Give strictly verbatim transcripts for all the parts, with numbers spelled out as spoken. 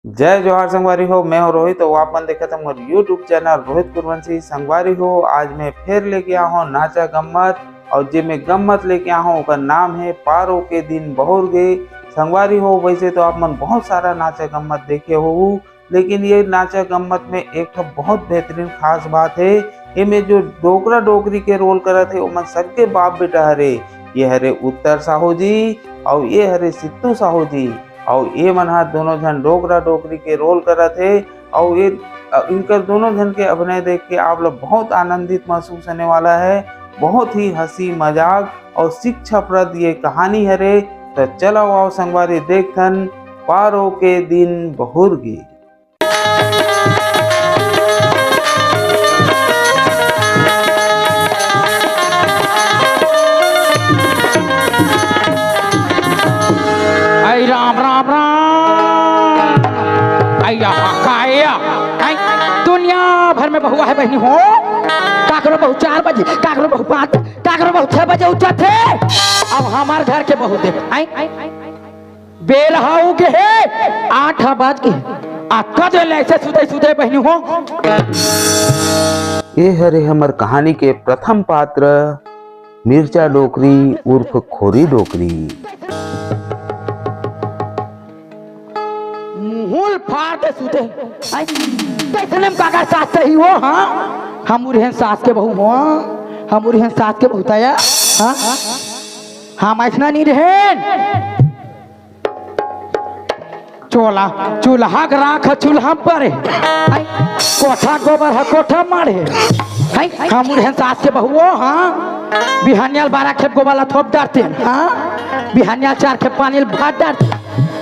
जय जोहार संगवारी हो, मैं हूं रोहित अउ आप मन देखत हव मोर YouTube चैनल रोहित कुरवंशी। संगवारी हो, आज मैं फेर लेके आए हव नाचा गम्मत, अउ जे मैं गम्मत लेके आए हव ओकर नाम हे पारो के दिन बहुर गे। संगवारी हो, वैसे तो आप मन बहुत सारा नाचा गम्मत देखे होहू, लेकिन ये नाचा गम्मत में एक ठो बहुत बेहतरीन खास बात हे। एमे जो डोकरा डोकरी के रोल करत हे, ओमन सबके बाप बेटा हरे। ये हरे उत्तर साहू जी अउ ये हरे सित्तू साहू जी। अउ ये मन ह दोनों झन डोकरा डोकरी के रोल करत हे। अउ ये, अ, इनकर दोनों झन के अभिनय देख के आप लोग बहुत आनंदित महसूस होने वाला है। बहुत ही हंसी मजाक अउ शिक्षाप्रद ये कहानी हरे। तो चलो आओ संगवारी, देखथन पारो के दिन बहुर गे। आई राम, राम, राम। आई या, का या? आई, दुनिया भर में बहुआ है बहिनी हो। काकरो बहू चार बजे, काकरो बहू पाँच, काकरो बहू छह बजे उठथे। अब हमार घर के बहू देख, आई, बेलहा हो गे हे, आठ बज गे हे। आ कद ले ऐसे सुते सुते बहिनी हो। ये हरे हमर कहानी के प्रथम पात्र मिर्चा डोकरी उर्फ खोरी डोकरी। मुहुल फाड़ के सुते। आई, कैसने में काकर सास सही हो, हाँ? हम उरहेन सास के बहू हो, हम उरहेन सास के बहू ताया, हाँ? हम ऐसना नहीं रहेन। चोला, चूल्हा के राख ह चूल्हा पर हे। हाय, कोठा गोबर ह कोठा माढ़े। हाय, हम उरहेन सास के बहुओ, हाँ। बिहानिया ल बारह खेप गोबर ला थोप डारते, हाँ। बिहानिया ल चार खेप पानी ल भात डारते।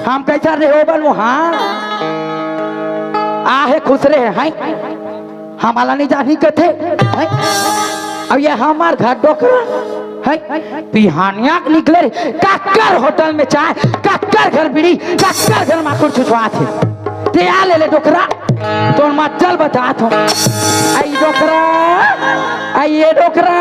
हम कैसा रहे हो बनू, हाँ। आहे खुश रहे, हाय। हमला नहीं जानी कथे, हैं? अब ये हमार घर डोकरा, हैं? बिहानिया के निकले रे, कक्कर होटल में चाय, कक्कर घर बीड़ी, कक्कर घर माखुर चुचवात हे। ते आ ले ले डोकरा, तोर मत चल बतात हो। आई डोकरा, आई ये डोकरा।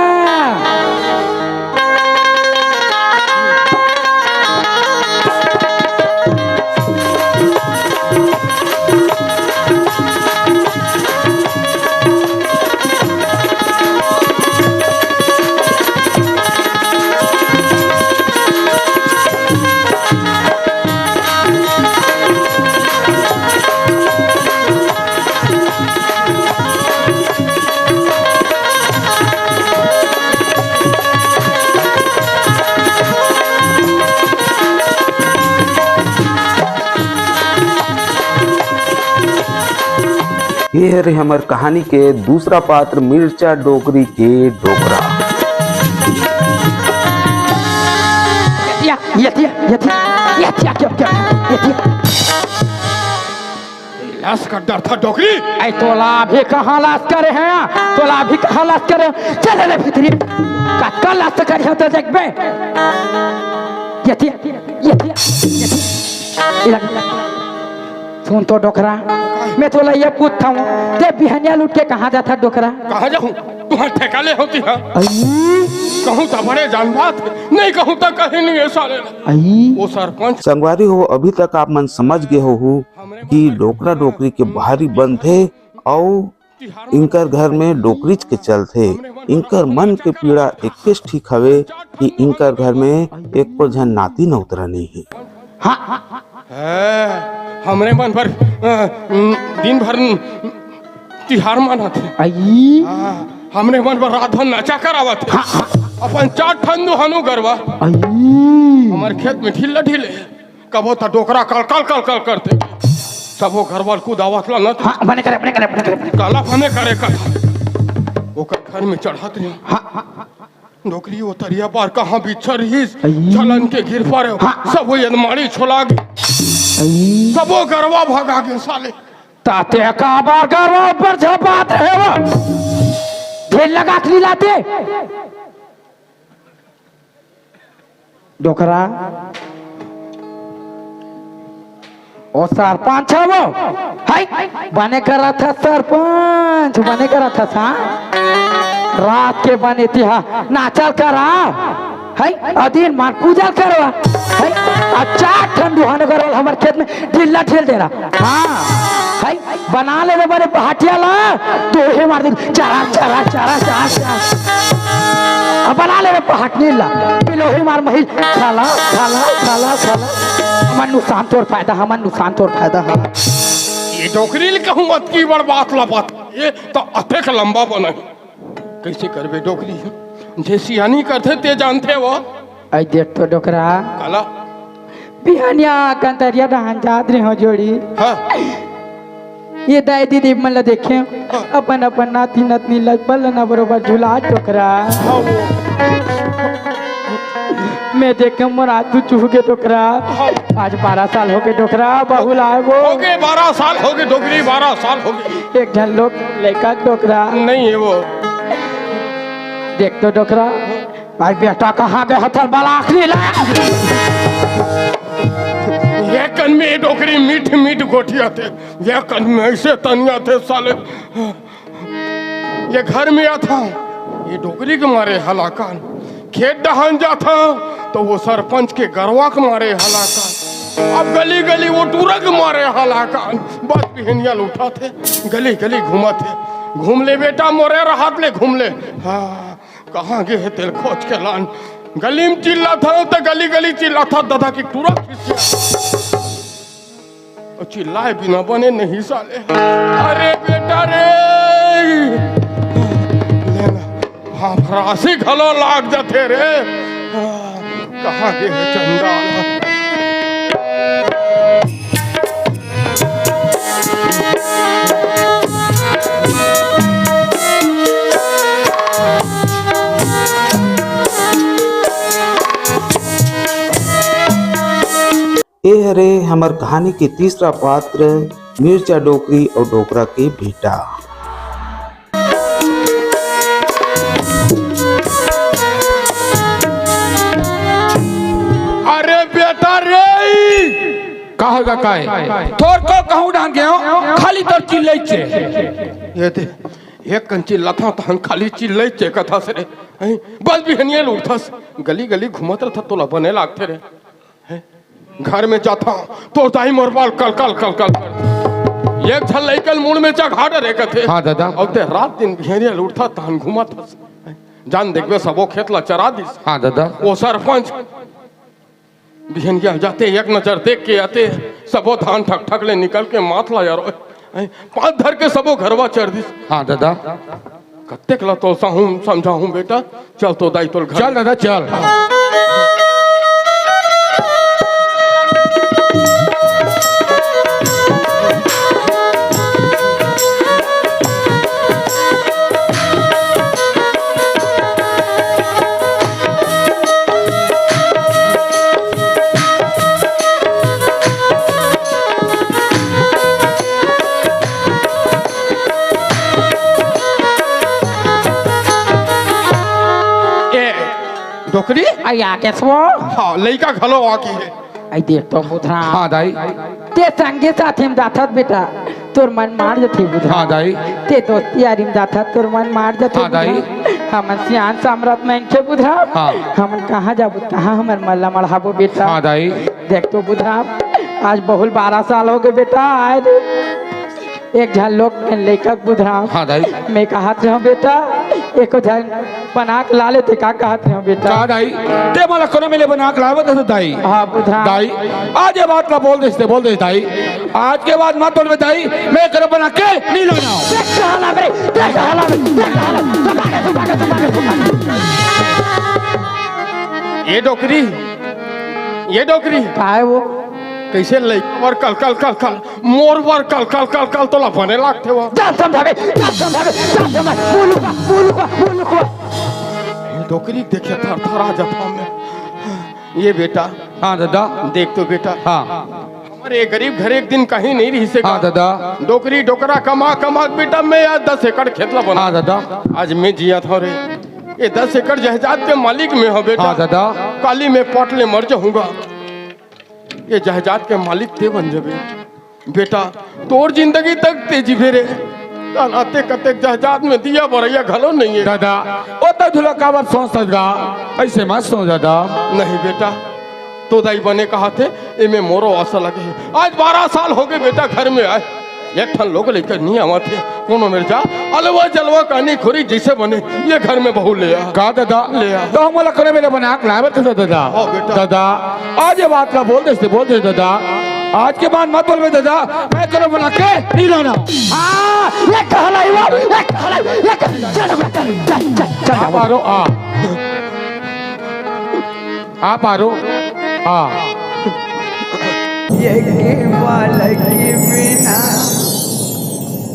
ये हरे हमर कहानी के दूसरा पात्र मिर्चा डोकरी के डोकरा। ये थिया, ये थिया, ये थिया, ये थिया, क्या, क्या, ये थिया। लाश का डर था डोकरी। ऐ तोला अभी कहाँ लाश करे हैं? तोला अभी कहाँ लाश करे हैं? चल ले भीतरी। कतका लाश करे हैं तो देखबे। ये थिया, ये थिया, ये थिया। इला, इला। सुन तो डोकरा, मैं तोला ये पूछता हूँ, ते बिहनिया लूट के कहाँ जाता डोकरा? कहाँ जाहूँ? तुहर ठेका ले होती है। अई। कहूँ तो बड़े जान बात, नहीं कहूँ तो कहीं नहीं है साले। अई। वो सरपंच। संगवारी हो, अभी तक आप मन समझ गए होहू कि डोकरा डोकरी के भारी बनथे अउ इनकर घर में डोकरीच के चलथे। इनकर मन के पीड़ा एकेच ठीक हवे कि इनकर घर में एको झन नाती नौतरा नइ हे। हाँ, हाँ, हाँ। हैं, हमरे मन बर, अ, दिन भर तिहार मनाथे। अई। हाँ, हमरे मन बर रात भर नचा करावथे। हाँ, हाँ। अपन चार ठन दुहानो गरवा। अई। हमर खेत में ढीला ढीले। कभो त डोकरा कल कल कल कल करथे। सबो गरवा ल कुदावत ला न। हाँ, बने करे, बने करे, बने करे, बने करे। काला बने करे कथा। ओकर घर में चढ़त रहे। हाँ, हाँ, हाँ। डोकरी ओ तरिया पार कहाँ बिच्छर रहिस, अई। छलन के गिर परे। हाँ। सबो यदमारी छोला गे। अई। सबो गरवा भगा गे साले। ताते काबर गरवा ऊपर झपात रहे वो? ढेर लगा के लाते। डोकरा। ओ सरपंच हवो। हाय, बने करत हस सरपंच, बने करत हस, हाँ? रात के बने तिहा नाचल करा। हाय, अदिन मान पूजा करवा। है, आ चार ठन डुहान गरवा ल हमर खेत में ढीला ठेल दे रहा। हाँ, है, बना ले रे बने पहाटिया ला, तो हे मार दे, चरा, चरा, चरा, चरा, चरा। अब बना ले रे पहाटनी ला, पिलोही मार मही, खाला, खाला, खाला, खाला। हमन नुकसान तोर फायदा, हमन नुकसान तोर फायदा, हाँ। ये डोकरी ल कहूँ अतकी बड़ बात ला बात, ये तो अतेक लंबा बना। कइसे करबे डोकरी? जे सियानी करथे ते जानथे वो। अई देख तो डोकरा। काला? बिहनिया कंतरिया डहान जात रहे हो जोड़ी। हाँ। ये दाई दीदी मन ला देखे। हाँ। अपन अपन नाती नतनी ला बल्ला ना बरोबर झुला डोकरा। हाँ वो। मैं देख के मोर आंसू चूह के डोकरा। हाँ। आज बारह साल हो गए डोकरा, बहु लाए वो। हो गए बारह साल हो गए डोकरी, बारह साल हो गए। एक झन लोग लइका डोकरा। नहीं है वो। देख तो डोकरा, भाई बेटा कहाँ गए हथल बला आखिरी ला। ये कन में डोकरी मीठ मीठ गोठिया थे, ये कन में ऐसे तनिया थे साले। ये घर में आता, ये डोकरी के मारे हलाकान। खेत डहान जाता, तो वो सरपंच के गरवा के मारे हलाकान। अब गली गली वो टूरा के मारे हलाकान। बस बिहनिया ल उठा थे, गली गली घूमा थे। घूम ले बेटा, मोरे राहत ले घूम ले। हाँ, कहाँ गए हे तेल खोज के लान। गली में चिल्ला था, तो गली गली चिल्ला था, दादा की टूरा खींच के। अउ चिल्लाए बिना बने नहीं साले। अरे बेटा रे, लेना, हाँ, फरासी घलो लाग जाथे रे। कहाँ गे हे चंडाल? ए हरे हमर कहानी के तीसरा पात्र, मिर्चा डोकरी अउ डोकरा के बेटा। अरे बेटा रे! का होगा काय? थोर को कहूँ डांग गयो, खाली तोर चिल्लई चे। ये दे, एक कन चिल्लाथा, तहन खाली चिल्लई चे कथस रे। हैं? बस बिहनिया ल उठथस, गली गली घूमत रथस, तोला बने लागथे रे। हैं? घर में जाथा, तोर दाई मोर बाल कल कल कल कल कर। एक झन लइका ल मुड़ में चघा डरे कथे। हाँ दादा। अउ ते रात दिन बिहनिया ल उठथा, तहन घूमत हस। जान देखबे, सबो खेत ला चरा दिस। हाँ दादा। वो सरपंच बिहनिया जाते एक नजर देख के आते, सबो धान ठक ठक ले निकल के माथ ला यार। हैं? पाँच धर के सबो घरवा चर दिस। हाँ दादा। कत्तेक ला तो सहूं समझाहूं बेटा, चल तो दाई तोर घर। चल दादा, चल। ए, डोकरी? अई आगेस वो? हाँ, लइका घलो आगे हे। अई देख तो बुधराम। हाँ दाई। ते संगी साथी म जाथस बेटा, तोर मन मार जथे बुधराम। हाँ दाई। ते दोस्ती यारी म जाथस, तोर मन मार जथे हाँ दाई। बुधराम। हमन सियान सामरथ मनखे बुधराम। हाँ। हमन कहाँ जाबो, कहाँ हमर मन ला मढ़ाबो बेटा? हाँ दाई। देख तो बुधराम, आज बहुल बारह साल हो गए बेटा, आए रे। एक झन लोग के लइका बुधराम। हाँ दाई। मैं कहत रहूं बेटा, एको झन बना के ला लेते, का कहत रहूं बेटा? का दाई? ते मोला कोनो मेले बना के लावत हस दाई। हाँ बुधराम। दाई, आज ये बात ला बोल देस ते, बोल देस दाई। आज के बाद मत बोलबे दाई, मैं करो बना के नहीं लाना। देख कहाँ ला बे, देख कहाँ ला बे, देख कहाँ ला, सुबह के, सुबह के, सुबह के, सुबह के। ये डोकरी, ये डोकरी। का हे वो? कइसे लइका बर कल, कल, कल, कल, मोर बर कल, कल, कल, कल, तोला बने लागथे वो। जा समझाबे, जा समझाबे, जा समझा। बोलू का, बोलू का, बोलू का। ये डोकरी देखे थर थर आ जाता मैं। ये बेटा। हाँ दादा। देख तो बेटा। हाँ। हमर ये गरीब घर एक दिन कहीं नहीं रहिसे का। हाँ दादा। डोकरी डोकरा कमा कमा के बेटा मैं आज दस एकड़ खेत ला बना। हाँ दादा। आज मैं जियाथंव रे। ये दस एकड़ जायदाद के मालिक मैं हंव बेटा। हाँ दादा। काली मैं पट ले मर जाहूंगा। ये जायदाद के मालिक ते बन जाबे। बेटा, तोर जिंदगी तक ते जीबे रे। अतेक अतेक जायदाद में दिया बरइया घलो नहीं हे। दादा, ओ तो झूला काबर सोचत गा? अइसे मत सोच दादा। नहीं बेटा, तो दाई बने कहाथे, एमे मोरो आसा लगे हे। आज बारह साल होगे बेटा घर में आए, एक ठन लोग लइका नइ आवत हे। कोनो मेर जा, अलवा जलवा कानी खोरी जइसे बने, ये घर में बहू ले आ। का ददा? ले आ। तो हमला कोनो मेर बना के लाबे तो ददा। हाँ बेटा। ददा, आज ये बात ला बोल देस, बोल देस ददा। आज के बाद मत बोलबे ददा, मैं कोनो बना के नइ लानों। हाँ, ये कहलाई वो, ये कहलाई, ये कह-, चल बेटा, चल, चल, चल। हाँ, पारो, आ। आ पारो, आ। एक बालक बिना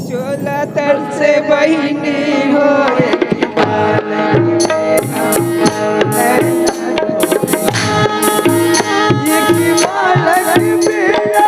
चोला तरसे बहिनी हो, एक बालक बिना, एक बालक बिना, एक बालक बिना।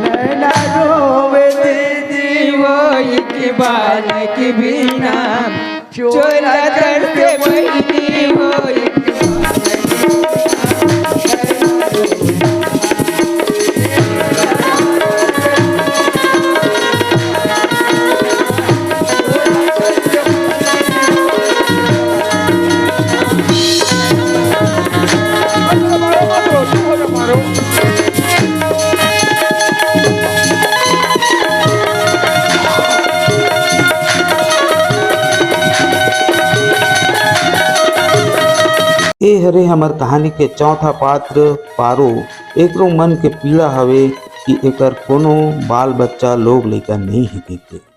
नैना रोवे दीदी वो एक बालक बिना, चोला तरसे बहिनी वो एक बालक। ए हरे हमर कहानी के चौथा पात्र पारो। एकरो मन के पीड़ा हवे कि एकर कोनो बाल बच्चा, लोग लइका नइ हे कहिके।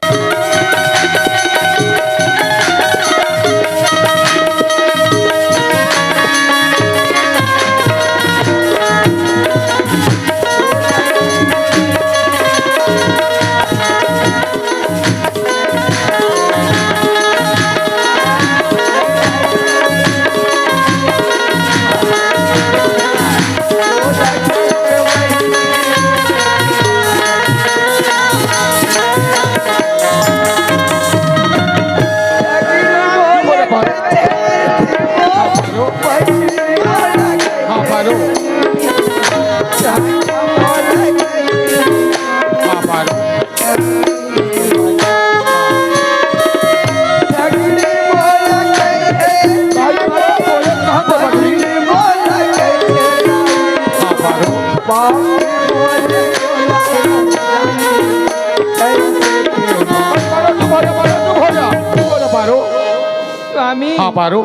स्वामी। हाँ, पारो।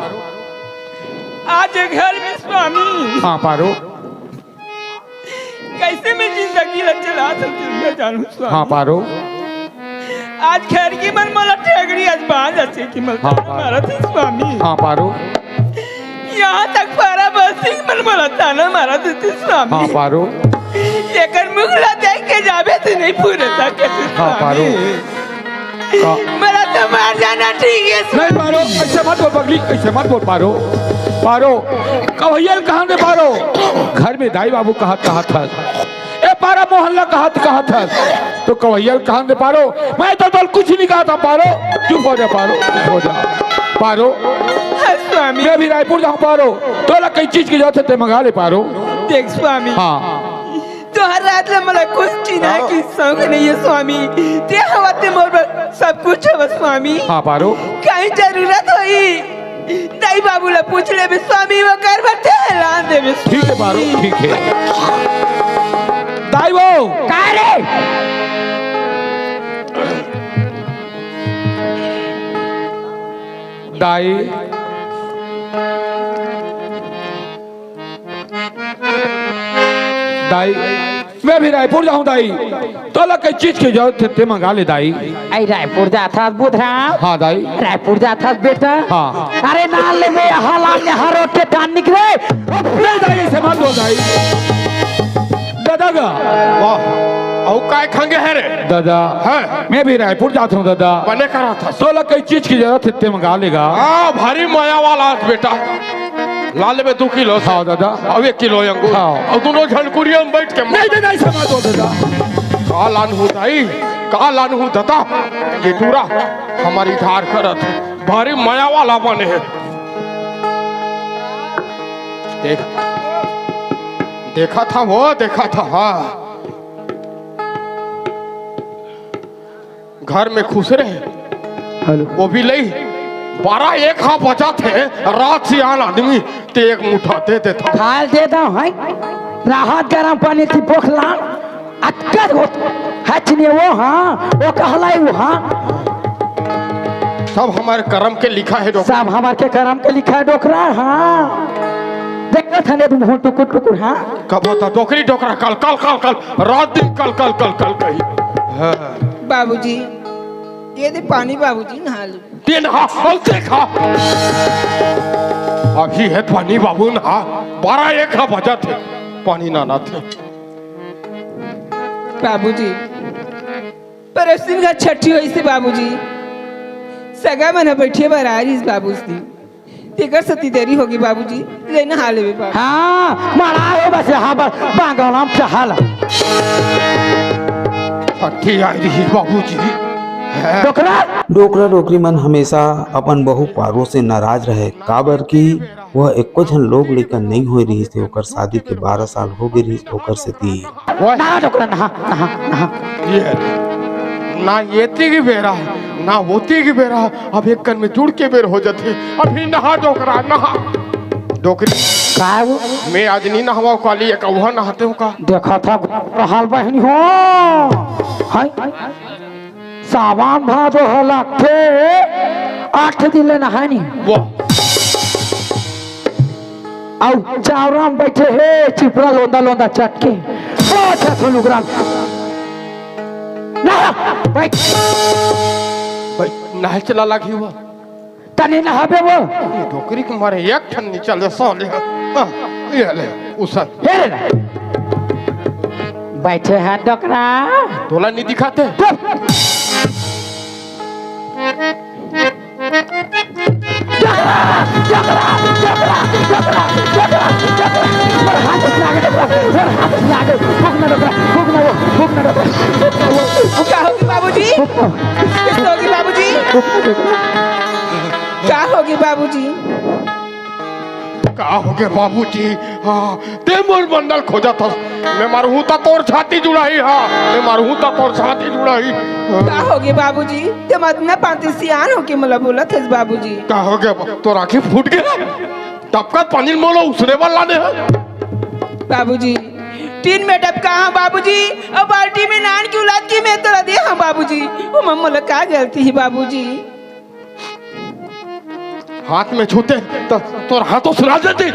आज घर में स्वामी। हाँ, पारो। कइसे मैं जिंदगी ला चला सकूं, मैं जानू स्वामी। हाँ, पारो। आज खैर की मन मोला ठेगड़ी, आज बांझ असे कि मोला हाँ, ताना पारो। मारत हे स्वामी। हाँ, पारो। यहाँ तक पारा बसिंग मन मोला ताना मारत हे स्वामी। हाँ, पारो। एकर मुख ला देख के जाबे त नहीं पूरे सके हाँ, स्वामी। पारो। का? मोला तो मार जाना ठीक है। नहीं पारो, अइसे मत बोल पगली, अइसे मत बोल पारो। पारो, कवैया ल कहान दे पारो। घर में दाई बाबू कहत, कहत हस। ए पारा मोहल्ला कहत, कहत हस। तो कवैया ल कहान दे पारो। मैं तो तोला कुछ नहीं कहत हंव पारो। चुप हो जा पारो, चुप हो जा। पारो। हाँ स्वामी। मैं अभी रायपुर जाहूं पारो। तोला कई चीज के जरूरत हे ते मंगा ले पारो। देख स्वामी। हाँ। तोहर राज ला मोला कुछ चिन्हा हाँ। की शौक नहीं है स्वामी। ते हवा ते मोर बर सब कुछ हवा स्वामी। हाँ पारो। कहीं जरूरत होई, दाई बाबू ला पूछ लेबे स्वामी, ओकर बर ते लान देबे स्वामी। ठीक है पारो, ठीक है। दाई वो। का रे? दाई। दाई, मैं अभी रायपुर जाहूं दाई। तोला कई चीज के जरूरत हे ते मंगा ले दाई। अई रायपुर जात हस बुधराम? हाँ दाई। रायपुर जात हस बेटा? हाँ। अरे ना ले बे, हला ले हरो के टानिक रे। नहीं दाई, अइसे मत बोल दाई। दादा गा। वाह, अउ काय खंगे हे रे? दादा। हाँ। मैं अभी रायपुर जात हंव दादा। बने करत हस। तोला कई चीज के जरूरत हे ते मंगा ले गा। हाँ, भारी मया वाला हस बेटा। ला लेबे दू किलो से। हाँ, दादा। अब एक किलो अंगूर। हाँ। अब दोनों झन कुरिया में बैठ के नहीं, नहीं, नहीं, समझ दो, दादा। का लानहूँ दाई, का लानहूँ दादा, ये टूरा हमर इधार करत हे, भारी मया वाला बने हे। देख, देखा था वो, देखा था, हाँ। घर में खुश रहे। हेलो। वो भी लई, बारह एक हा बजत हे, रात सियान आदमी, ते एक मुठा दे देता। खाल दे दो, हैं? राहत गरम पानी थी पोखलान, अतकर होत, हच ने वो, हाँ, वो कहलाई वो, हाँ। सब हमारे करम के लिखा हे, डोकरा। सब हमारे के करम के लिखा हे, डोकरा, हाँ। देखत हने तुम हो टुकुर टुकुर, हाँ। कब होता डोकरी डोकरा, कल, कल, कल, कल, रात दिन कल, कल, कल, कल कही। हाँ। बाबूजी, ये दे पानी बाबूजी, नहा लो। ते नहा, अब देखा। अभी हे पानी बाबू नहा, बारह एक हा बजत हे, पानी नहाना थे। बाबूजी, परोसिन का छठी होइसे बाबूजी, सगा मन ह बैठे बर आ रहिस बाबूजी। तेकर सेती देरी होगे बाबूजी, ले नहा लेबे बाबू। हाँ, मड़ा हो बस यहाँ पर बांगोलम चहल। छठी आई रही बाबूजी। हैं? डोकरा। डोकरा डोकरी मन हमेशा अपन बहू पारो से नाराज रहे, काबर कि वह एको झन लोग लइका नइ होए रहिस हे, ओकर शादी के बारह साल हो गे रहिस, ओकर सेती। ओए। नहा डोकरा, नहा, नहा, नहा। ये ना एती की बेरा हे, ना ओती की बेरा हे, अब एक कन में जुड़ के बेर हो जाथे। अभी नहा डोकरा, नहा। डोकरी। का हे वो? मैं आज नहीं नहावा, काली एक अवहा नहाते हो का? देखा था हाल बहनी हो। हाय। सावन भादो ह लगथे, आठ दिन ले नहाय नहीं। वाह। अउ चावरा म बइठे हे, चिपरा लोंदा लोंदा चटके। ओ, अच्छा, तो लुगरा। ना, बइठ। बइठ, नहाय चला लागी वो। तनी नहाबे वो। डोकरी के मारे एक ठन नी चले साले। हाँ, ये ले, उसन। हे रे ना। बइठे हे डोकरा। तोला नी दिखाथे? चुप। डोकरा, डोकरा, डोकरा, डोकरा, डोकरा, डोकरा। मोर हाथ में आगे डोकरा, मोर हाथ में आगे। फूंक ना डोकरा, फूंक ना वो, फूंक ना डोकरा, फूंक ना वो। का होगे बाबूजी? फूंक ना। किस होगे बाबूजी? फूंक ना डोकरा। का होगे बाबूजी? का होगे बाबूजी? हाँ, ते मोर बंडल खोजत हस। मैं मरहूँ त तोर छाती जुड़ाही, हाँ, मैं मरहूँ त तोर छाती जुड़ाही। हाँ। का होगे बाबूजी? ते मतना पाती सियान होके मोला बोलत हस बाबूजी। का होगे बा-, तोर आँखी फूट गे? टपकत पानी मोला उसने बर लाने हे? बाबूजी, टीन में टपका हँव बाबूजी, अउ बाल्टी में नान के उलाद के मैं तोला दे हँव बाबूजी। ओमा मोला का गलती हे बाबूजी? हाथ में छूते तो तोर हाथों सुना देते।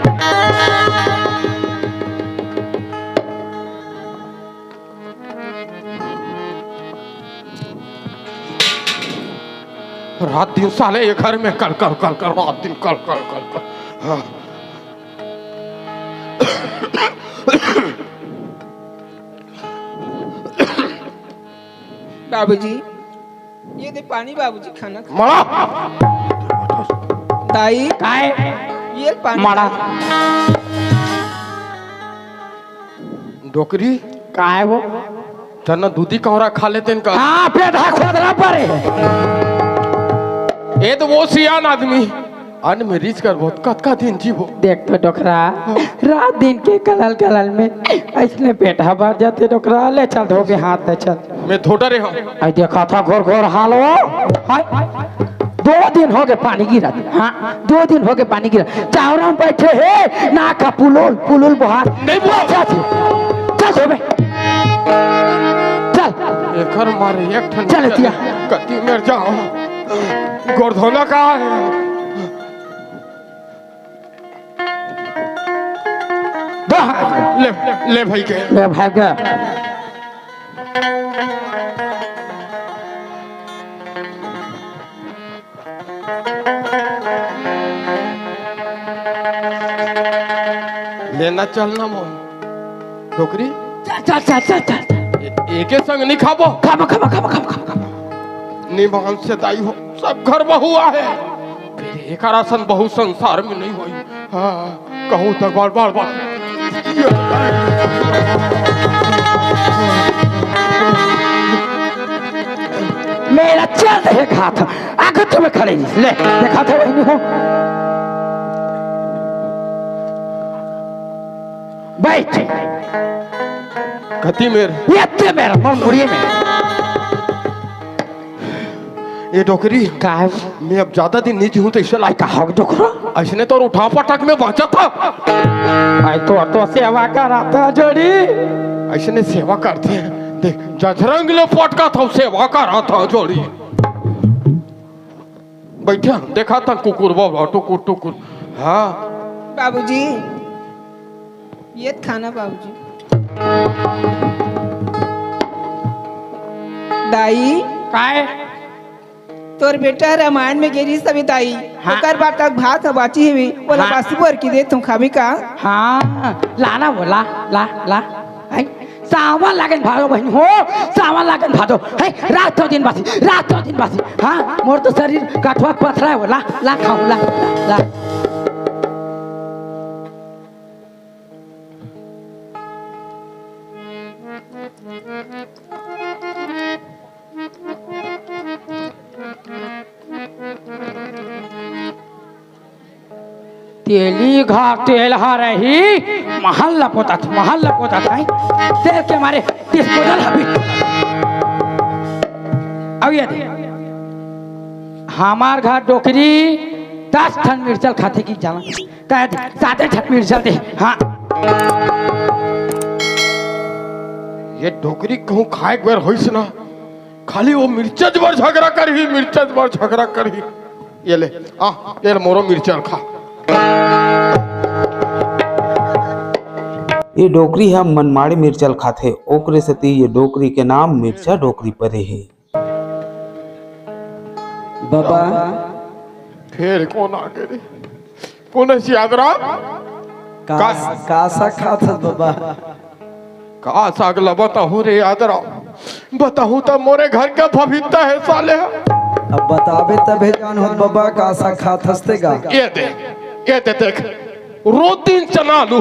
रात दिन साले ये घर में कल, कल, कल, कल, रात दिन कल, कल, कल, कल। हाँ। बाबूजी, ये दे पानी बाबूजी, खाना खा। मड़ा। दाई। काय? ये पानी। मड़ा। डोकरी। काय वो? तना दूधी कौरा खा लेते इनका। हाँ, पेट हा खोदना पड़े। ये तो वो सियान आदमी। अन्न में रिच कर बहुत कतका दिन जीवो। देख तो डोकरा, रात दिन के कलल कलल में अइसने पेट हा भर जाथे डोकरा। ले चल धोबे हाथ, ले चल। मैं धोटा रे हँव। अई देखा था घोर घोर हाल वो। हाय, दो दिन होगे पानी गिरत। हाँ, दो दिन होगे पानी गिरत। चावरा म बइठे हे, ना का पुलुल, पुलुल बोहात। नहीं बोल। चल, चल, चल धोबे। चल। एकर मारे एक ठन चल, चल, एतिया। कति मेर जाव। गोड़ धोना का हे? ले, ले भाई के। ले भाई के। लेना चलना मोर। डोकरी? चल, चल, चल, चल, चल। ए-, एके संग नहीं खाबो? खाबो, खाबो, खाबो। निमान से दाई हो, सब घर बहू आहे। फिर एकर असन बहू संसार में नहीं होई। हाँ, कहूँ तक बार, बार, बार। मेरा चल रहे घात, आगे तुम्हें खड़े नहीं। ले, देखा था वही नहीं हो। बैठ। कति मेर? ये ते मेर, मन मुड़िए में। ए डोकरी, का है? मैं अब ज्यादा दिन नहीं जीहूं त अइसे लाइक। का हो डोकरा? अइसने तोर उठा पटक में बांचत हंव। अई तो, तो सेवा करत हंव जोड़ी। अइसने सेवा करथे। देख, जजरंग ले पटकत हंव, सेवा करत हंव जोड़ी। बइठा, देखत हंव कुकुर बाबा, टुकुर, टुकुर। हाँ। बाबूजी, ये खाना बाबूजी। दाई। काय? तोर बेटा रामायण में गे रिहिस हवे दाई। हाँ। ओकर बर तक भात ह बांचे हवे, ओला हाँ। बासी बर के देथंव, खाबे का? हाँ, ला ना वो, ला, ला, ला। हैं? सावन लागन भादो बहिनी हो, सावन लागन भादो। हैं? रात तो दिन बासी, रात तो दिन बासी। हाँ, मोर तो शरीर कठवा पथरा हे वो, ला, ला खाहूं, ला, ला। तेली घर तेल ह रही, महल ल पोतत, महल ल पोतत हे। तेल के मारे disposal ह भी। अब ये दे, हमार घर डोकरी दस ठन मिर्चा ल खाथे कि जाना। कह दे, साते ठन मिर्चा दे। हाँ। ये डोकरी कहूँ खाए के बेर होइस ना, खाली वो मिर्चज बर झगड़ा करही, मिर्चज बर झगड़ा करही। ये ले, आ, ये ले मोरो मिर्चा ल खा। ये डोकरी ह मनमाड़े मिर्चा ल खाथे, ओकरे सेती ये डोकरी के नाम मिर्चा डोकरी परे हे। बाबा। फेर कोन आ गे रे? कोन हे सियादरा? का, का? का साग खात हस बाबा? का साग ल बताहूं रे यादरा? बताहूं त मोरे घर के भभिता हे साले ह। अब बताबे तभे जानहूं बाबा का साग खात हस ते गा। ये दे, ये दे देख, रोज दिन चना आलू।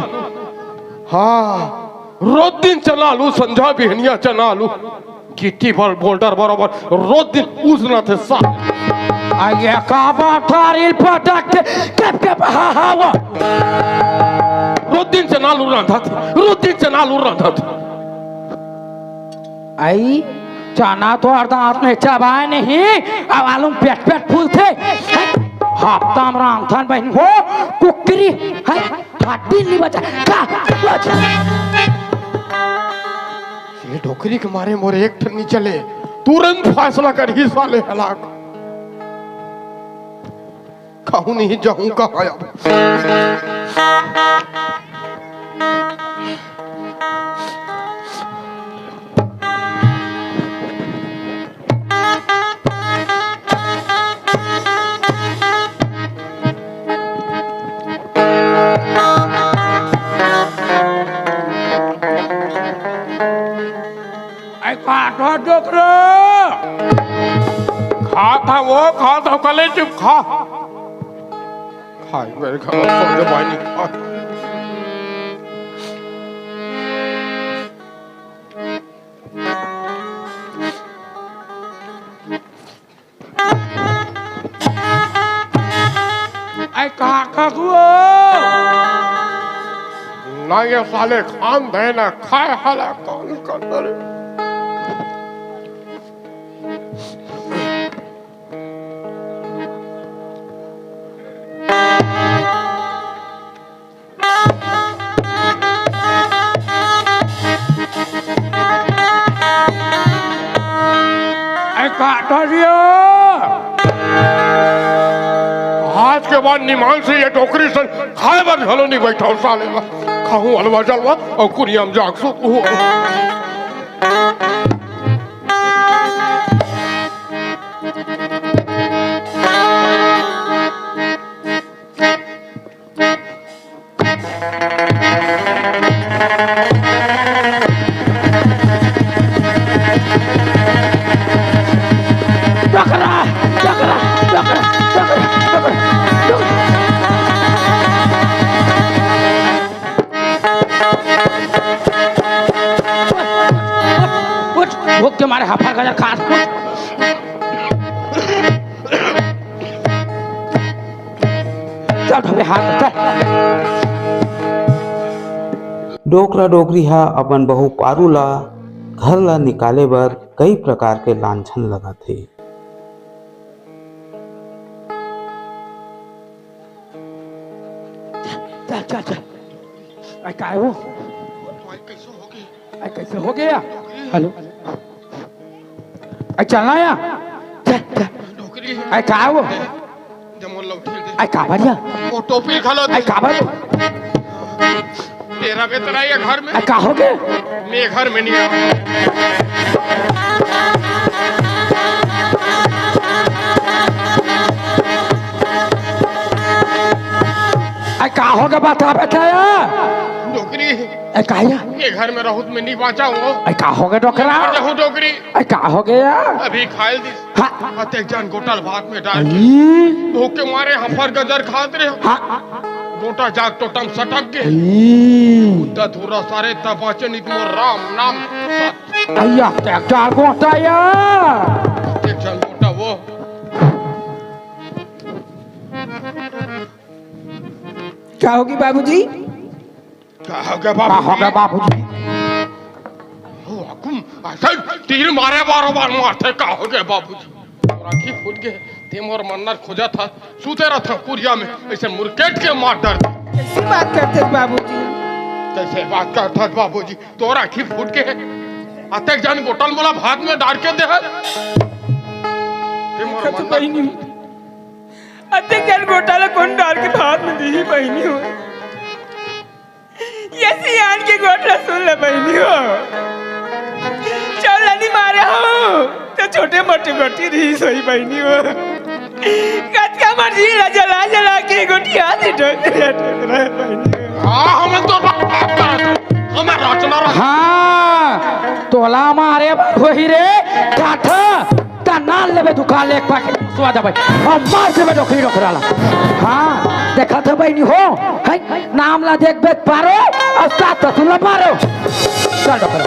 हाँ, रोज दिन चना आलू, संझा बिहनिया चना आलू। गिट्टी भर बोल्डर बरोबर रोज दिन उसनथे सा। आइए का बात थारी पटक के, कप कप हा हा वा। रोज दिन चना आलू रांधत, रोज दिन चना आलू रांधत। अई चना तो हर दांत में चबाय नहीं, अब आलू में पेट पेट फूलथे। हफ्ता में रांधथन बहिनी हो, कुकरी है। हड्डी नहीं बचा, का बचा? ये डोकरी के मारे मोर एक ठन नहीं चले, तुरंत फैसला करही साले हलाक। खाहूं नहीं जाहूं कहां अब। अई काटो डोकरो। खात हंव वो, खात हंव, कले चुप खा। खाई मेरे घर सोते पानी खा। अई काका को। ना ये साले खान दे ना खाए, हाला कौन कर रे। ए, काटा दिया। आज के बाद निमान से ये डोकरी सन खाए बर घलो नहीं बैठा हूँ साले ला। खाहूँ हलवा जलवा अउ कुरिया म जाग सुतहूँ। के मारे हफर गजर खात। चल धोबे हाथ, चल। डोकरा डोकरी ह अपन बहू पारू ला घर ला निकाले बर कई प्रकार के लांछन लगाथे। चल, चल, चल। अरे, काय हो? भाई, कैसे हो गए? अरे, कैसे हो गया? हेलो। अरे, चलना या? चल, चल। डोकरी। अरे, काय हो? दे, दे मोर लौठी दे। अरे, काबर या? वो टोपी घलो दे। अरे, काबर? तेरा बेतरा ये घर में। अरे, का हो गया? मैं घर में नहीं आऊँ। अरे, का हो गया? बता, बता या। डोकरी। ए, का या? ये घर में रहूं त मैं नहीं बांचा हूं। ए, का हो गया डोकरा? मर जाहूं डोकरी। ए, का हो गया? अभी खायल दिस। हाँ। अतेक जान गोटा ल भात में डाल के। ई। भूख के मारे हफर गजर खात रहे। हाँ। गोटा जाग टोटम सटक के। ई। उद्दा धुरा सारे तब बांचे नित मोर राम नाम सत। अइया, अतेक जान गोटा या। अतेक जान गोटा वो। का होगे बाबूजी? का हो गया का हो गया बाबूजी? बाबूजी? हो हुकुम, ऐसा तीर मारे बारो बार मारथे, का हो गया बाबूजी? मोर आँखी फूट गे, ते मोर मन्नर खोजत हस, सूते रहिथंव कुरिया में, अइसे मुरकेट के मार डरथे। कइसे बात करथस बाबूजी? कइसे बात करथस बाबूजी? तोर आँखी फूट गे, अतेक जान गोटा ल मोला भात में डार के दे हस। ते मोर देखत मन्नर बहिनी, अतेक जान गोटा ल कोन डार के भात में दिही बहिनी हो? ये सियान के गोठ ल सुन ले बहिनी हो। चौला नहीं मारे हो, त छोटे मोटे गोटी रहिस होही बहिनी हो। कतका मर्जी ला जला जला के गोठिया दे डोल दे डोल रहे बहिनी हो। हाँ, हमन तो बात करत हन। हमर रचना रह- हाँ, तोला मारे बर होही रे, काठा। त नाल लेबे दुकान ले एक पैकेट मुसवा देबे। अउ मार देबे डोकरी डोकरा ला। हाँ, देखत हे बहिनी हो, है, नाम ला देखबे त पारो, अउ सास ससुर ला मारो। चल डोकरा।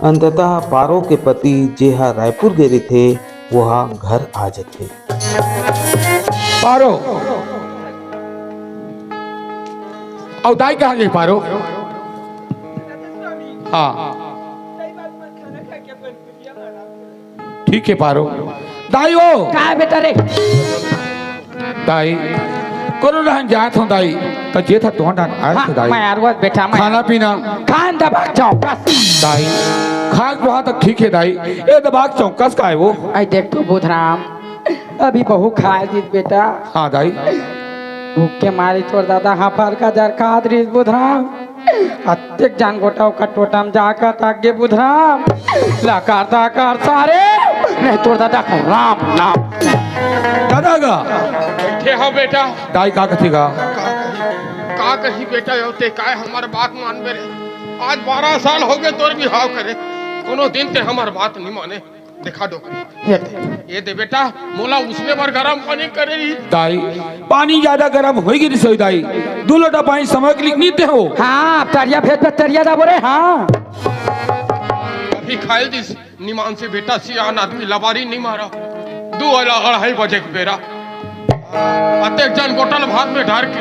अंततः पारो के पति, जेहा रायपुर गे रहिथे, वो हा घर आ जथे। पारो, अउ दाई कहाँ गे पारो? हाँ, ठीक हे पारो। दाई ओ! का बेटा रे? दाई, कोनो डहन जात हंव दाई, त जेत हंव तोहर डहन आए हाँ, हंव दाई। मैं आरुवत बेटा, मैं खाना पीना। खान दबा के चौकस। दाई, खान पीना तक ठीक हे दाई, ए दबा के चौकस का हे वो? अई देख तो बुधराम, अभी बहू खाय दिस बेटा। हाँ दाई। भूख के मारे तोर दादा हफर गजर खात रहिस बुधराम। अतेक जान गोटा ओकर टोटा म जाके अटक गे बुधराम। लकर दकर सारे, नहीं तोर दादा का राम नाम। दादा गा। बइठे हंव बेटा। दाई का कथे गा? का कही बेटा, यो ते काय हमर बात मानबे रे? आज बारह साल होगे तोर बिहाव करे, कोनो दिन ते हमर बात नइ माने। देखा डोकरी, ये दे। ये दे बेटा, मोला उसने बर गरम पानी करे रही। दाई, पानी ज्यादा गरम होई गे रिहिस होही दाई। दू लोटा पानी समय के लिए नइ दे हंव। हाँ, तरिया भेज दे, तरिया ला बोले, हाँ। अभी खाय दिस, निमान से बेटा, सियान आदमी लबारी नइ मारा। दू वाला अढ़ाई बजे के बेरा। अतेक जान गोटा ल भात में डार के,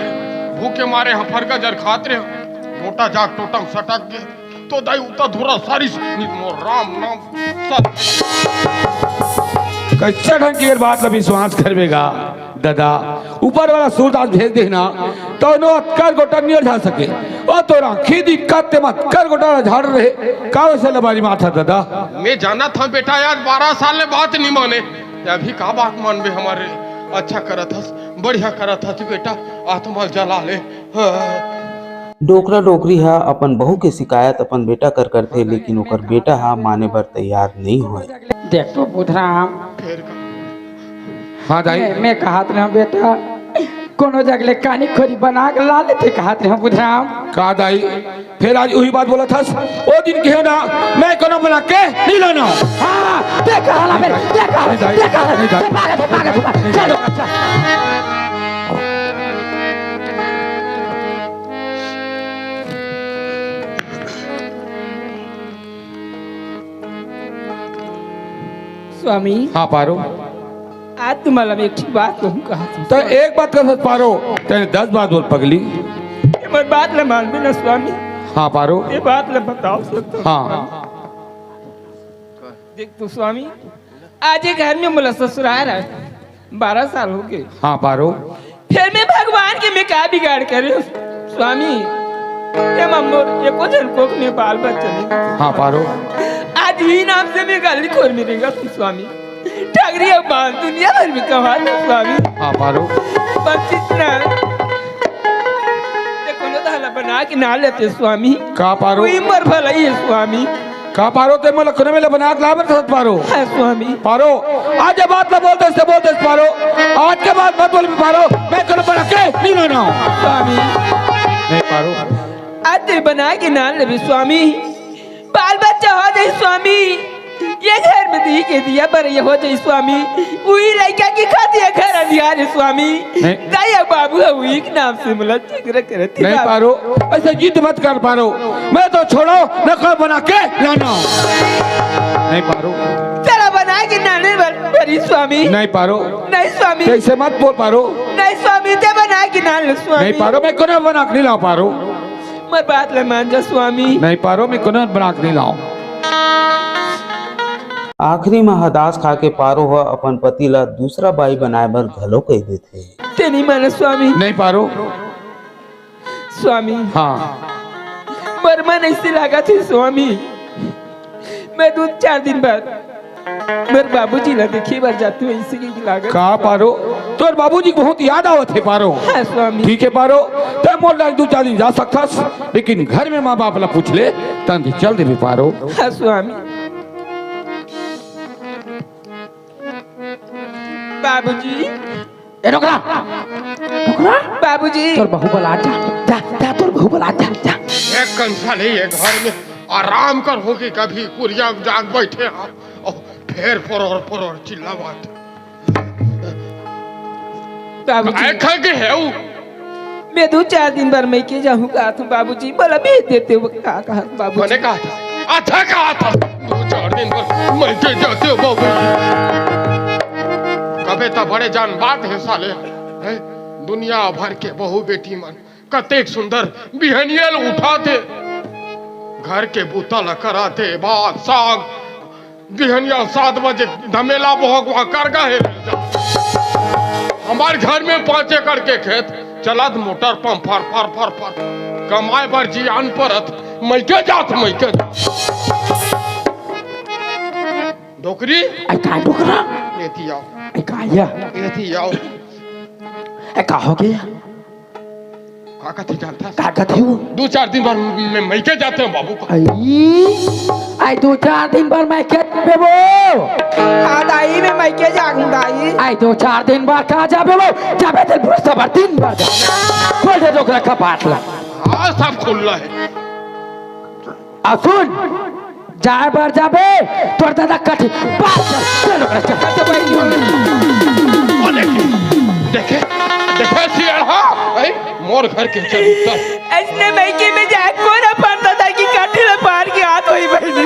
भूख के मारे हफर गजर खात रहे। गोटा जाग टोटा म सटक गे। तो दाई उता धुरा सारिस नित मोर राम नाम सत। कइसे ढंग के बात ला विश्वास करबे गा दादा? वो ऊपर वाला सूरदास भेज देना, तो नो अतकर गोटा नियर जा सके। ओ तोरा खीदी कत्ते मत कर गोटा झाड़ रहे, का वैसे लबारी माथा दादा? मैं जाना था बेटा, यार बारह साल ले बात नहीं माने, अभी का बात मानबे हमारे? अच्छा करत हस, बढ़िया करत हस बेटा, आत्मा जला ले। हाँ। डोकरा डोकरी ह अपन बहू के शिकायत अपन बेटा कर करथे, लेकिन ओकर बेटा ह माने बर तैयार नइ होय। देख तो बुधराम, हाँ दाई। मैं, मैं कहत रहूं बेटा, कोनो जग ले कानी खोरी बना के ला लेते, कहत रहूं बुधराम। का दाई, फिर आज उही बात बोलत हस। ओ दिन कहे ना, मैं कोनो बना के नहीं लाना। हाँ, देखा हाला मेरे, देखा हाला, देखा हाला, भागा, भागा, भागा, चलो, चलो। स्वामी, हाँ पारो। आज तुम्हारा मैं एक ठे बात कहूँ कहा था। तो एक बात कर पारो, तेने दस बात बोल पगली। ये मोर बात ले मान भी ना स्वामी। हाँ पारो। ये बात ले बताओ सब तो। हाँ। देख तो स्वामी, आज ये घर में मोला ससुराल है, बारह साल हो गए। हाँ पारो। फिर मैं भगवान के मैं का बिगाड़ करे हूँ स्वामी? ये मम्मोर एको जन कोख में बाल बच्चा नहीं। हाँ पारो। आज ही नाम से मैं गली खोर में रहेगा तुम स्वामी। ठगरी अब बाल दुनिया भर में कमा दो स्वामी। हाँ पारो। बंचित ना, देखो ना, धाला बना के ना लेते स्वामी। का पारो। कोई मर भला ही है स्वामी। का पारो, ते मोला कोनो मेला बना के लाबर सत पारो। हाँ स्वामी। पारो, आज ये बात ना बोलते से बोलते पारो। आज के बाद मत बोल पारो। मैं कोनो बना के नहीं लाना। स्वामी, नहीं पारो। आज ते बना के ना लेबे स्वामी। बाल बच्चा हो जाए स्वामी। ये घर में दी के दिया पर ये हो जाए स्वामी। उही लइका की खातिर ये घर अंधियार है स्वामी। नहीं। दाई अब बाबू है, उही के नाम से मिला जिक्र करती नहीं बाबू। पारो, ऐसे जिद मत कर पारो। मैं तो छोड़ो, न को बना के लाना। नहीं पारो। तेरा बना के नाने बर-, बरी स्वामी। नहीं पारो। नहीं स्वामी। कैसे मत बोल पारो। नहीं स्वामी, ते बना के नाने स्वामी। नहीं पारो, मैं कोनो बना के नहीं ला पारो। मोर बात ले मान जा स्वामी। नहीं पारो, मैं कोनो बना के नहीं लाऊं। आखिरी में हदास खा के पारो ह अपन पति ला दूसरा बाई बनाए बर घलो कह देथे। ते नहीं माने स्वामी। नहीं पारो। स्वामी, हाँ। मोर मन ऐसे लागत है स्वामी, मैं दो चार दिन बाद मोर बाबूजी ला देखे बर जाते हुए इसी की लागत। का पारो, तोर बाबूजी के बहुत याद आवत है पारो। हाँ स्वामी। ठीक है पारो, ते मोर लग दो चार दिन जा सकथस, लेकिन घर में माँ बाप ला पूछ ले, तन के चल देबे पारो। हाँ स्वामी। बाबूजी। ए डोकरा, डोकरा, बाबूजी। तोर बहू बला जा, जा, जा, तोर बहू बला जा, जा। एक कंसा नहीं है घर में, आराम कर हो कि कभी कुरिया जाग बैठे हैं और फिर परोर परोर चिल्लावत। बाबूजी, काय खा के है वो? मैं दो चार दिन बर मैं के जाहूँ कहा था बाबूजी, बोला भेज देते हो का कहा था बाबूजी। मैंने कहा था, अच्छा कहा था, दो चार दिन बर मैं के जाते हो बाबू। कबे तो बड़े जान बात है साले, हैं? दुनिया भर के बहू बेटी मन कतेक सुंदर बिहनियल उठाते, घर के बूता ला कराते, बात साग बिहनिया सात बजे धमेला बोहक वहाँ कर गा है। हमार घर में पाँच एकड़ के खेत चलत मोटर पंप फर फर फर फर कमाए बर जियान परत, मैं के जात, मैं के जात। डोकरी, ए का डोकरा? एती आओ, ए का या? एती आओ। ए का हो गया? का कथे जानता? का कथे हो? दो चार दिन बाद मैं, मैं के जाते हैं बाबू का। आई, आई दो चार दिन बाद मैं के बेबो। हाँ दाई, मैं मैं के जाऊँ दाई। आई दो चार दिन बाद का जा बेबो? जाबे ते पूरा सबर दिन बाद जा। खोल दे डोकरा का बात ला। हाँ, सब खुल्ला है। आ सुन, जाए बर जाबे, तोर दादा कठी। बात कर, चलो, चलो, चलो। ओ देखे, देखे, देखे सियार, हाँ, ऐ, मोर घर के चरित्र। ऐसने मैं के में जाए कोना पारता था कि काठी ला पार के हाथ होई बहनी।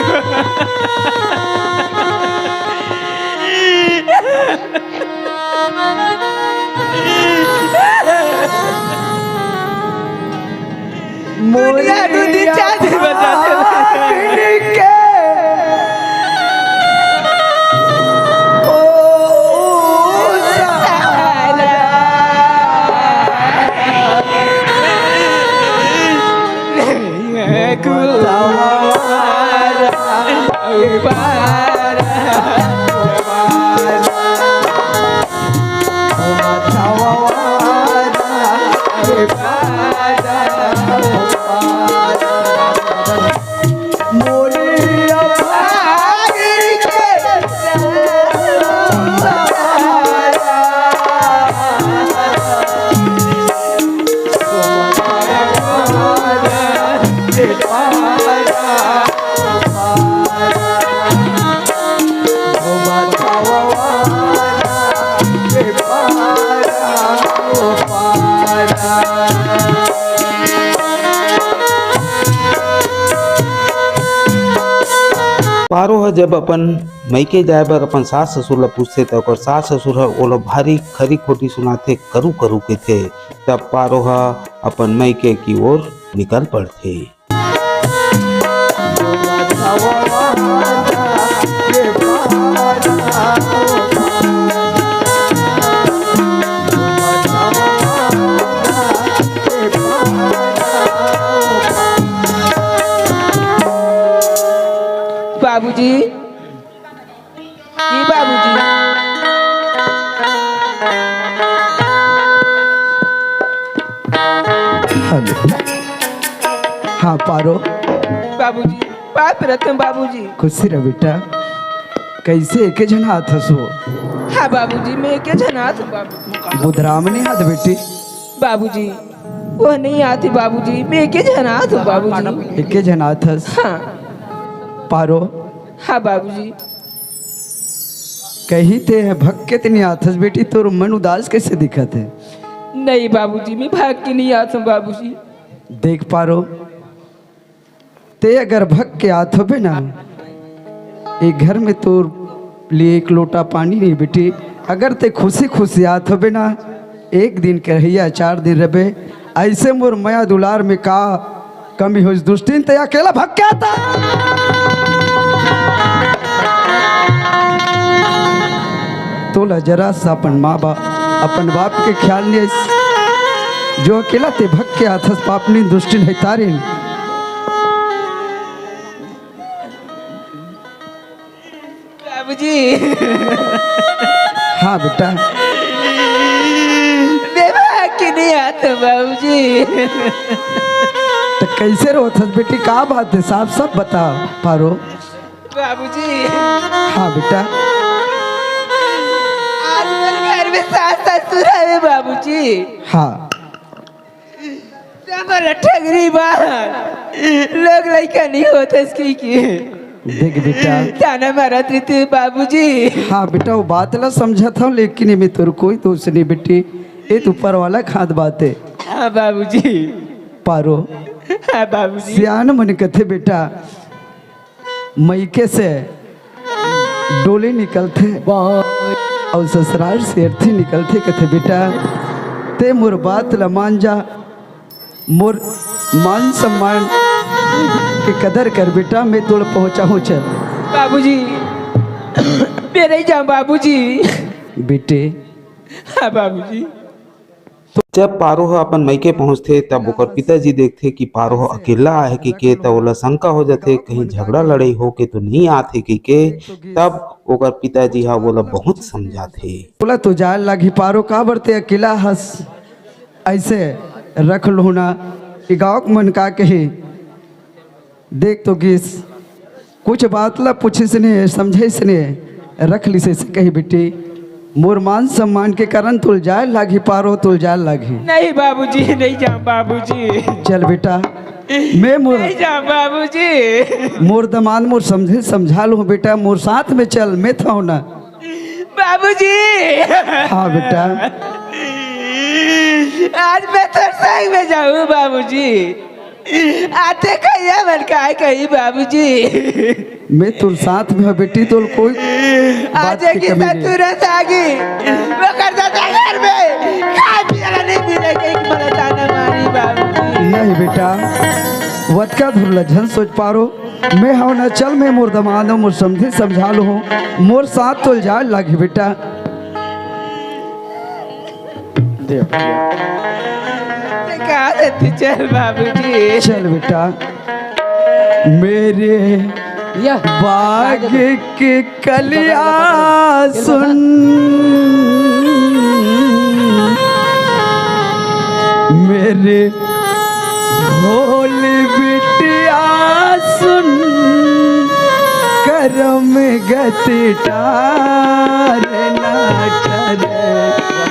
मोरिया दूधी चाय दे बता दे। पारो ह जब अपन मइके जाए बर अपन सास ससुर ल पूछथे, त ओकर सास ससुर ह ओला भारी खरी खोटी सुनाथे, करू करू कहिथे। तब पारो ह अपन मइके की ओर निकल पड़थे। बाबूजी, ए बाबूजी। हेलो। हाँ पारो। बाबूजी, पाँव परत हँव बाबूजी। खुशी रह बेटा। कइसे एके झन आत हस वो? हाँ बाबूजी, मैं एके झन आत हँव बाबूजी। बुधराम नइ आत बेटी? बाबूजी, वो नइ आत हे बाबूजी, मैं एके झन आत हँव बाबूजी। एके झन आत हस? हाँ। पारो। हाँ बाबूजी। कही ते ह भग के त नइ आत हस बेटी, तोर मन उदास कइसे दिखत हे? नहीं बाबूजी, मैं भग के नइ आत हँव बाबूजी। देख पारो, ते अगर भग के आत होबे ना, ए घर में तोर लिए एक लोटा पानी नहीं बेटी। अगर ते खुशी खुशी आत होबे ना, एक दिन के रहइया चार दिन रहबे, अइसे मोर मया दुलार में का कमी होइस दुष्टिन, ते अकेला भग के आता। तोला जरा सा अपन माँ बाप, अपन बाप के ख्याल नइ आइस, जो अकेला ते भग के आत हस पापनी दुष्टिन है तारिन। बाबूजी। हाँ बेटा। मैं भग के नइ आत हँव बाबूजी। त कइसे रोत हस बेटी, का बात हे, साफ साफ बता पारो। बाबूजी। हाँ बेटा। आज मोर घर में सास ससुर हवे बाबूजी। हाँ। त मोला ठगरी बा, लोग लइका नइ होत हस कहिके। देख बेटा। ताना मारत रहिथे बाबूजी। हाँ बेटा, वो बात ला समझत हँव, लेकिन एमे तोर कोई दोष नइ बेटी, ए तो ऊपर वाला के हाथ बात हे। हाँ बाबूजी। पारो। हाँ बाबूजी। सियान मन कथे बेटा, मइके से डोली निकलथे अउ ससुरार से अर्थी निकलथे। कथे, "बेटा, ते मोर बात ल मान जा, मोर मान सम्मान के कदर कर बेटा, मैं तोर पहुँचाहूँ चल।" बाबूजी, मैं नइ जाँव बाबूजी। बेटे। हाँ बाबूजी। तो जब पारो ह अपन मइके पहुंचथे, तब ओकर पिताजी देखथे कि पारो ह अकेल्ला आहे कहिके, त ओला शंका हो जाथे, कहीं झगड़ा लड़ई होके तो नइ आत हे कहिके। तब ओकर पिताजी ह ओला बहुत समझाथे। ओला तो जाए लागही पारो, काबर ते अकेल्ला हस, अइसे रख लुहूँ ना, ए गाँव के मन का कही। देख तो गिस, कुछ बात ला पूछिस ने, समझाइस ने, रख लिस अइसे कही, "बेटी, मोर मान सम्मान के कारण तोल जाए लागही पारो, तोल जाए लागही।" नहीं बाबूजी, नहीं जाम बाबूजी। चल बेटा, मैं मोर नहीं जाम बाबूजी। मोर दमांद मोर समझे समझा लूँ बेटा, मोर साथ में चल, मैं था ना। बाबूजी। हाँ बेटा। आज मैं तोर संग में जाऊँ बाबूजी। आते कहिया मन काय कही बाबूजी। मैं तोर साथ में हूँ बेटी, तोल कोई आज बात की एक कमी नहीं। तुरंत आगी। वो कर देता घर में। खाए पिए ला नहीं मिले, एक मन ताना मारी बाबूजी। नहीं बेटा, वतका धुरला झन सोच पारो। मैं हूँ ना, चल मैं मोर दमांद हूँ, मोर समझे समझा लूँ, मोर साथ तोल जाए लागी बेटा। दे भैया। ते कहा देती, चल बाबूजी। चल बेटा। मेरे बाग के कलिया सुन, मेरे भोली बिटिया सुन, करम गति टार ना टरे,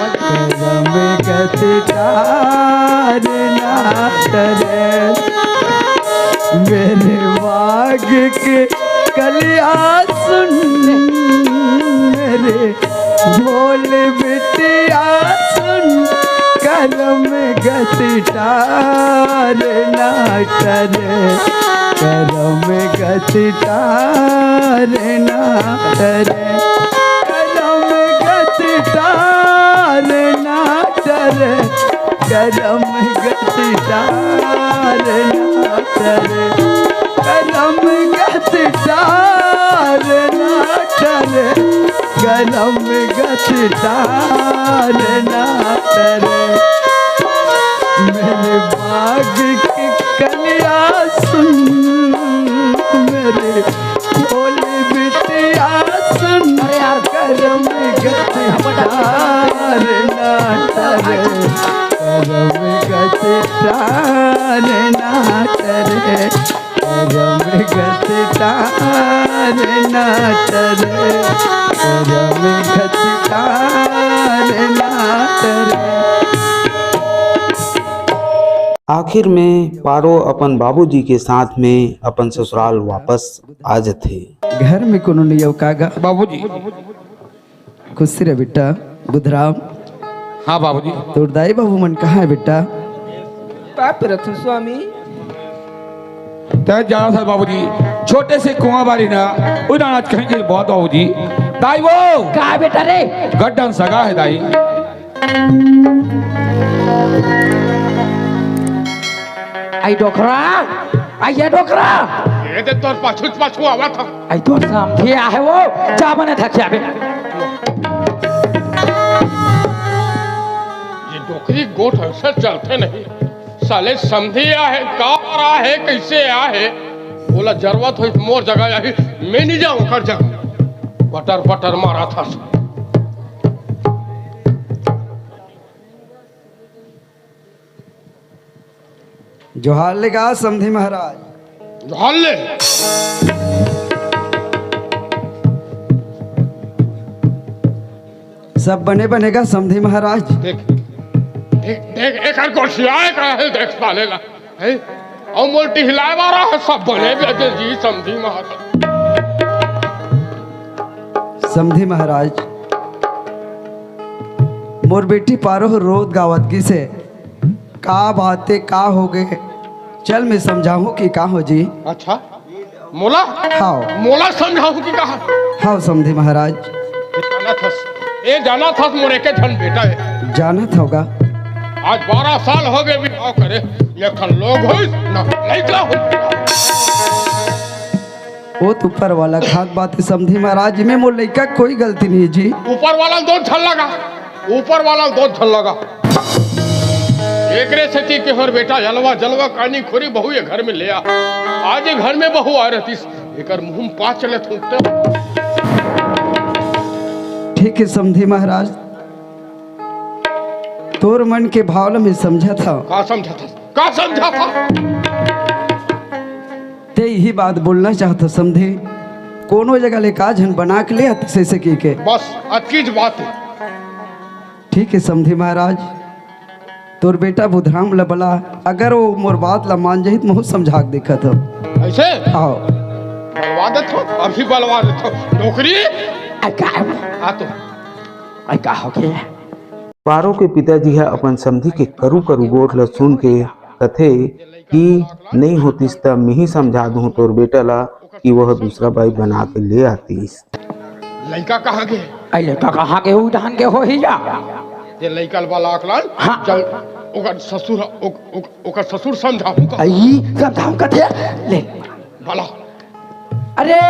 करम गति टार ना टरे। मेरे बाग के कलिया सुन, मेरे भोली बिटिया सुन, करम गति टार ना टरे, करम गति टार ना टरे, करम गति टार ना टरे, करम गति टार ना टरे, करम गति टार ना टरे, करम गति टार ना टरे। मेरे बाग की कलिया सुन, मेरे भोली बिटिया सुन, अरे यार, करम गति टार ना टरे, करम गति टार ना टरे, करम गति टार ना टरे, करम गति टार ना टरे। आखिर में पारो अपन बाबूजी के साथ में अपन ससुराल वापस आ जथे। घर में कोनो नइ अउ का गा? बाबूजी। खुशी रह बेटा। बुधराम। हाँ बाबूजी। तोर दाई बाबू मन कहाँ हे बेटा? का परत हो स्वामी? तैं जानत हस बाबूजी, छोटे से कुआं बारी ना, उही नान आज कहीं के बहुत बाबूजी। दाई वो! का बेटा रे? गड्ढन सगा हे दाई। आई डोकरा, आई ये डोकरा। ये दे तोर पाछू पाछू आवत ह। आई तोर समधी आहे वो, जा बने धकिया बे। ये डोकरी गोठ अइसे चलथे नहीं। साले समधी आहे, का आहे, कइसे आहे? ओला जरूरत होही मोर जगह आही, मैं नइ जांव ओकर जगह। बटर बटर मारत हस। जोहार ले गा समधी महाराज। जोहार ले। सब बने बने गा समधी महाराज। देख, देख, देख, एकर गोठियाए का हे, देख साले ला। हैं? अउ मोर टिहलाए वाला हे, सब बने बने जी समधी महाराज। समधी महाराज, मोर बेटी पारो रोत गावत गिस हे। का बात हे, का होगे? चल, मैं समझाहूँ कि का हो जी। अच्छा, मोला? हाव। मोला समझाहूँ कि का? हाव, समधी महाराज। जानत हस, ए जानत हस, मोर एके झन बेटा हे। जानत हव गा। आज बारह साल होगे बिहाव करे, एक ठन लोग होइस, ना लइका होइस। ओ तो ऊपर वाला खात बात हे समधी महाराज, इमे मोर लइका कोई गलती नहीं जी। ऊपर वाला ल दोष झन लगा, ऊपर वाला ल दोष झन लगा। एकरे सेती के हर बेटा अलवा जलवा कानी खोरी बहू ये घर में ले आ। आज ये घर में बहू आ रहतीस, एकर मुंह में पाँच चले थूकते। ठीक हे समधी महाराज, तोर मन के भाव ल मैं समझत हव। का समझत हस? का समझत हस? तैं इही बात बोलना चाहत हस समधी, कोनो जगह ले का झन बना के ले आतिस अइसे कहिके। बस अतकीच बात हे। ठीक हे समधी महाराज, तोर बेटा बुधराम ल बला, अगर वो मोर बात ल मान जाही त महूँ समझा के देखत हव। अइसे? हाव। बलवा देथव, अभी बलवा देथव। डोकरी? आई का? आ तो। आई का होगे? पारो के पिताजी ह अपन समधी के करू करू गोठ ल सुन के कथे कि नइ होतिस त मिही समझा दूं तोर बेटा ल कि वह दूसरा बाई बना के ले आतिस। लइका कहाँ गे? अई लइका कहाँ गे? उही डहन गे होही या। ते लइका ल बला के लान। हाँ। चल, ओकर ससुर ह, ओ-, ओ-, ओकर ससुर समझाहूँ का? अई समझाहूँ कथे। ले। बला। अरे!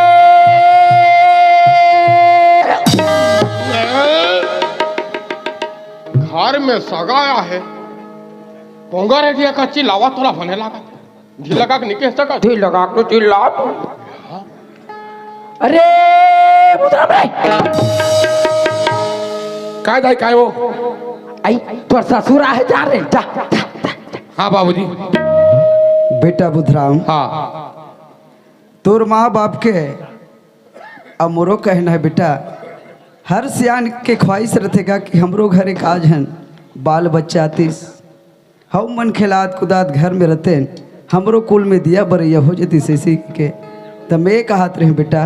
घर में सगा आय हे। पोंगा रे दिया का चिल्लावत तोला बने लागत। ढील लगा के नइ कह सकत। ढील लगा के तो चिल्लावत। अरे बुधराम रे। काय दाई, काय हो? आई, तोर ससुर आहे, जा रे, जा, जा, जा। हाँ बाबूजी। बेटा बुधराम, हाँ। तोर माँ बाप के अउ मोरो कहना हे बेटा, हर सियान के ख्वाहिश रथे गा कि हमरो घर एक आजहन बाल बच्चा आतिस, हउ मन खेलात कुदात घर में रहतेन, हमरो कुल में दिया बरैया हो जतिस ऐसे के। त मैं कहत रहें बेटा,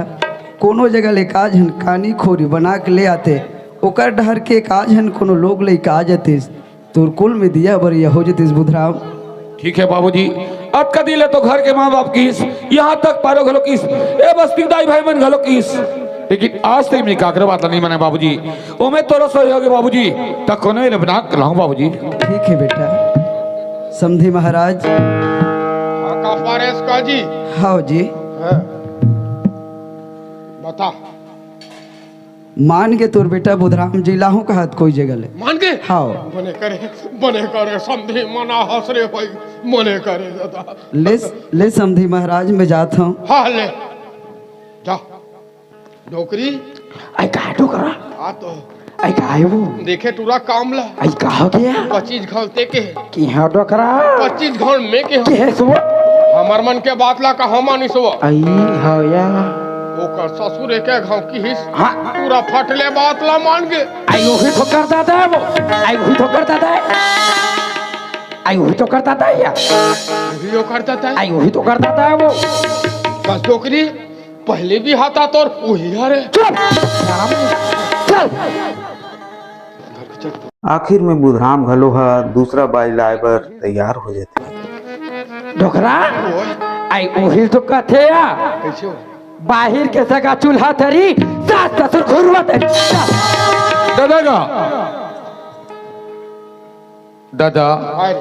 कोनो जगह ले एक आजहन कानी खोरी बना के ले आते, ओकर डहर के एक आजहन कोनो लोग लइका आ जतिस, तोर कुल में दिया बरैया हो जतिस बुधराम। ठीक है बाबूजी, अतका दिन ले तो घर के माँ बाप किस, यहाँ तक पारो घलो किस, ए बस्ती दाई भाई मन घलो किस, लेकिन आज तक मैं काकरो बात ला नहीं माने बाबूजी। ओमे तोरो सहयोग हे बाबूजी, त कोनो ले बना के लाऊं बाबूजी। ठीक है बेटा। समधी महाराज। हाँ, का पारेस का जी? हाँ जी। हाँ। बता। मान के तोर बेटा बुधराम जी लाहूं कहत कोई जगह ले। मान के? हाँ। बने करे, बने करे, समधी मना हंस रे भाई, बने करे दादा। ले, ले समधी महाराज, मैं जात हूँ। हाँ, ले। जा। डोकरी। आई का डोकरा? आ तो। आई का आयो? देखे टूरा काम ला। आई का हो गया? पच्चीस घाव ते के। की हो डोकरा? पच्चीस घाव में के हो। की है सुबह? हमर मन के बात ला कहा मानिस वो? आई हो या। ओकर ससुर एक घाव किहिस। हाँ। पूरा फटले बात ला मान गे। आई वही तो कर दादा है वो। आई वही तो कर दादा है। आई वही तो कर दादा है या। वही तो कर दादा है। आई वही तो कर दादा है वो। बस डोकरी। पहले भी हाथा तोर उही हरे। चुप! चल! आखिर में बुधराम घलो ह दूसरा बाई लाए बर तैयार हो जाथे। डोकरा, ओए। आई उही तो कथे या। कैसे हो? बाहिर के सगा चूल्हा तरी, सास ससुर घुरवा तरी। दादा का? दादा, हाय रे।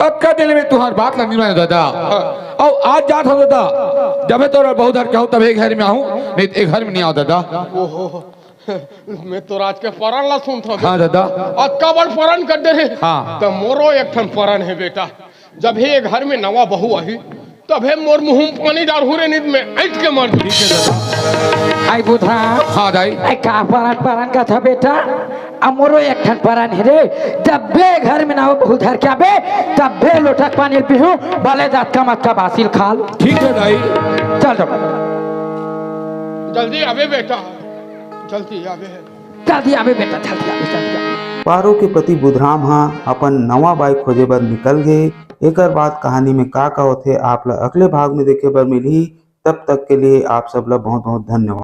अतका दिन में तुंहर बात ला नहीं माने दादा। हाँ। अउ आज जात हंव दादा, जब मैं तोर बहुत हर कहूँ तभे घर में आहूँ, नहीं तो ए घर में नहीं आऊँ दादा। ओहो, मैं तो राज के परन ला सुनत हंव। हाँ दादा। अतका बड़ परन कर दे रे। हाँ। त मोरो एक ठन परन हे बेटा, जब हे घर में नवा बहू आही, तभे मोर मुंह में पानी डारहूँ रे, नित में ऐंठ के मर जहूँ। ठीक है दादा। आई बुधराम। हाँ दाई। आई का परन परन कथा बेटा? अउ मोरो एक ठन परन हे रे, जब बे घर में नवा बहू धर के आबे, तब बे लोटा के पानी पीहूँ, भले जात का मत का बासी ल खा लूँ। ठीक है दाई। चल तो। जल्दी आबे बेटा, जल्दी आबे। जल्दी आबे बेटा, जल्दी आबे, जल्दी आबे। पारो के पति बुधराम ह अपन नवा बाई खोजे बर निकल गे। एकर बाद कहानी में का का होथे, आप ला अगले भाग में देखे बर मिलही। तब तक के लिए आप सब ला बहुत बहुत धन्यवाद।